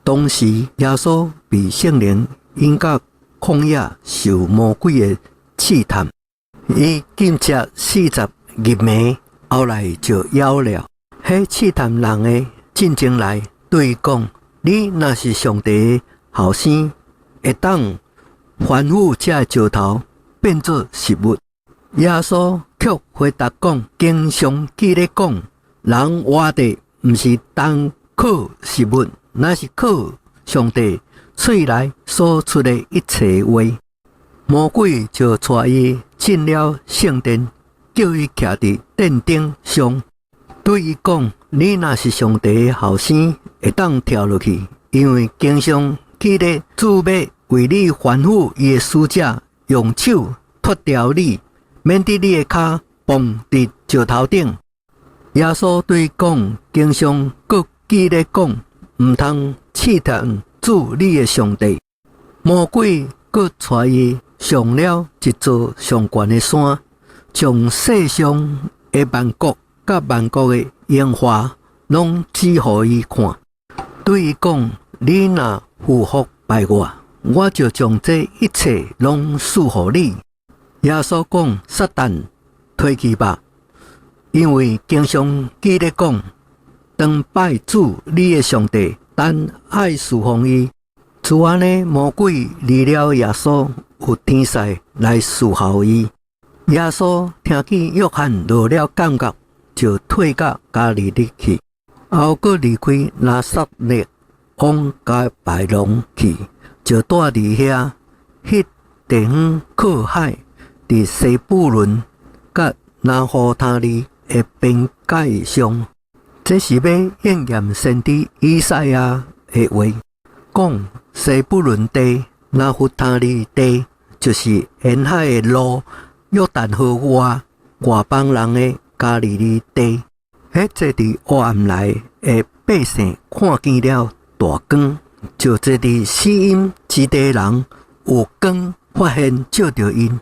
當時耶穌被聖靈引到曠野受魔鬼的試探，伊禁食40日暝，後來就枵了。彼試探人的進前來對伊講：你若是上帝的後生，會當吩咐這石頭變做食物。耶穌卻回答講：經上記咧講，人活著毋是單靠食物，乃是靠上帝喙內所出的一切話。魔鬼就帶伊進了聖殿，叫伊徛佇殿頂上，對伊講：你若是上帝的後生，會當跳落去，因為經上記咧，主欲為你吩咐伊的使者，用手托牢你，免得你的跤碰佇石頭頂。耶穌對伊講：經上閣記咧講，毋通試探主你的上帝。魔鬼閣帶伊上了一座上懸的山，將世上的萬國佮萬國的榮華攏指予伊看，對伊講：你若俯伏拜我，我就將這一切攏賜予你。耶穌講：撒旦，退去吧，因為經上記咧講，當拜主你的上帝，單愛事奉伊。自按呢，魔鬼離了耶穌，有天使來侍候伊。耶穌聽見約翰落了監獄，就退到加利利去，後閣離開拿撒勒，往迦百農去，就蹛佇遐。彼地方靠海，佇西布倫佮拿弗他利的邊界上。這是欲應驗先知以賽亞的話，講西布倫地、拿弗他利地，就是沿海的路，約旦河外外邦人的加利利地。彼坐佇黑暗內的百姓看見了大光，就坐佇死蔭之地的人有光發現照著𪜶。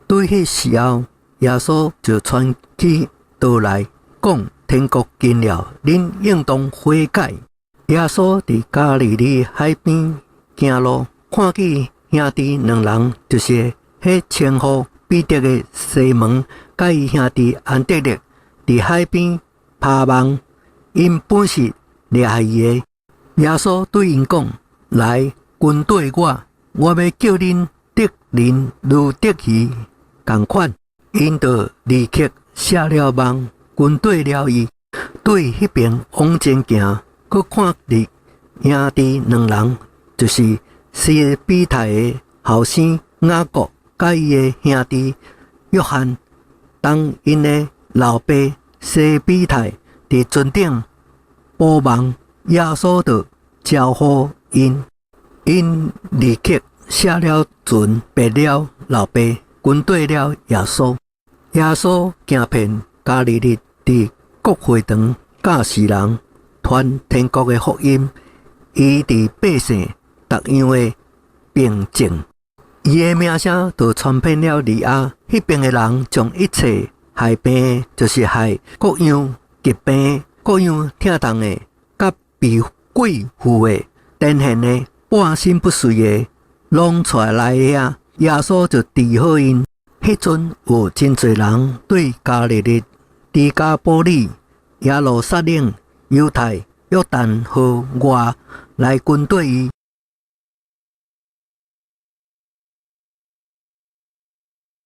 對彼時候，耶穌就傳起道來，講：天國近了，恁應當悔改。耶穌佇加利利海邊行路，看見兄弟兩人，就是彼稱呼彼得的西門，佮伊兄弟安德烈，佇海邊拋網，𪜶本是掠魚的。耶穌對𪜶講：來，跟綴我，我欲叫恁得人如得魚仝款。𪜶就立刻卸了網，跟綴了伊。對彼爿往前行，閣看著兄弟兩人，就是西庇太的後生雅各，佮伊的兄弟約翰，同𪜶的老爸西庇太佇船頂補網，耶穌就招呼𪜶，𪜶立刻卸了船，別了老爸，跟綴了耶穌。耶穌行遍加利利，佇各會堂教示人，傳天國的福音，醫治百姓逐樣的病症。伊的名聲就傳遍了離亞，彼爿的人將一切害病的，就是害各樣疾病、各樣疼痛的、佮被鬼附的、癲眩的、半身不遂的，攏帶來遐，耶穌就治好𪜶。彼陣有真濟人對加利利、低加波利、耶路撒冷、猶太、約旦河外來跟綴伊。